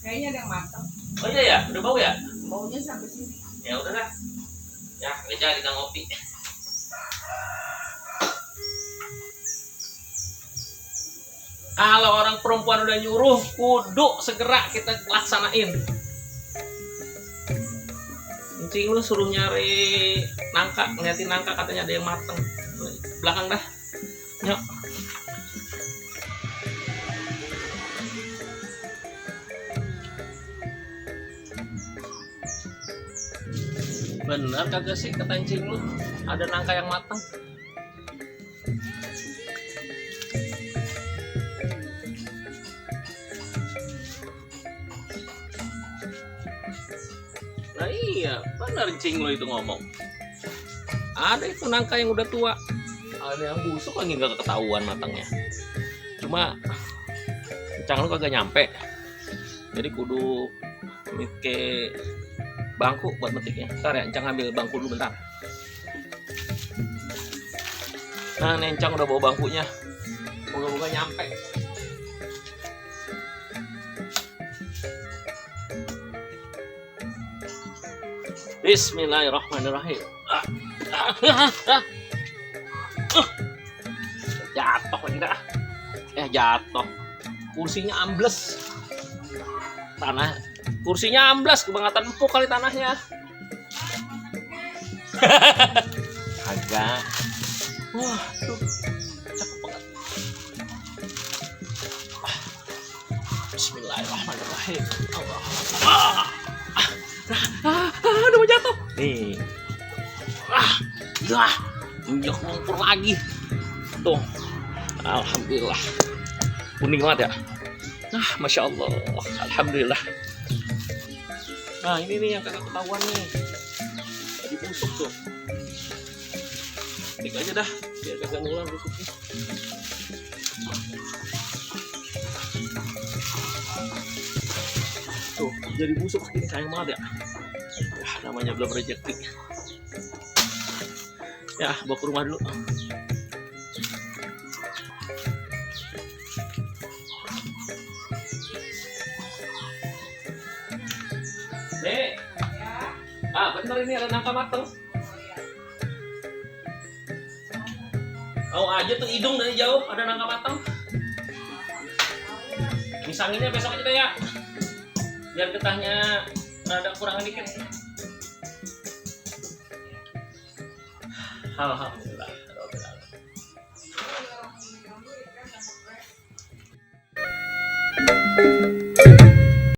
Kayaknya ada yang matang. Oh iya ya, udah bau ya? Baunya sampai sini. Ya udah dah. Ya, nggak jadi kita ngopi. Kalau orang perempuan udah nyuruh, kudu segera kita laksanain. Cing lu suruh nyari nangka, ngeliatin nangka katanya ada yang mateng. Belakang dah. Yuk. Bener kagak sih kata Cing lu ada nangka yang matang? Nah iya, bener Cing lo itu ngomong. Ada itu nangka yang udah tua, ada yang busuk lagi nggak ketahuan matangnya. Cuma kencang lu kagak nyampe, jadi kudu ke bangku buat metiknya. Ntar ya, Encang ambil bangku dulu bentar. Nah, Encang udah bawa bangkunya, moga-moga nyampe. Bismillahirrahmanirrahim. Jatuh lagi dah. Jatuh. Kursinya ambles. Kursinya ambles, kebangetan empuk kali tanahnya. Agak. Wah, tuh. Cakep banget. Bismillahirrahmanirrahim. Udah mau jatuh. Nih. Ya, injak lumpur lagi. Tuh. Alhamdulillah. Kuning banget ya. Nah, masya Allah. Alhamdulillah. Nah, ini nih yang kagak ketahuan nih. Tadi busuk tuh. Tik aja dah, biar kagak ngulang busuknya. Tuh, jadi busuk segini sayang banget ya. Namanya belum rezeki. Ya, bawa ke rumah dulu. Dek. Ya. Bener ini ada nangka mateng. Tahu aja tuh hidung dari jauh ada nangka mateng. Misanginnya besok aja ya. Biar getahnya rada kurang dikit. Alhamdulillah.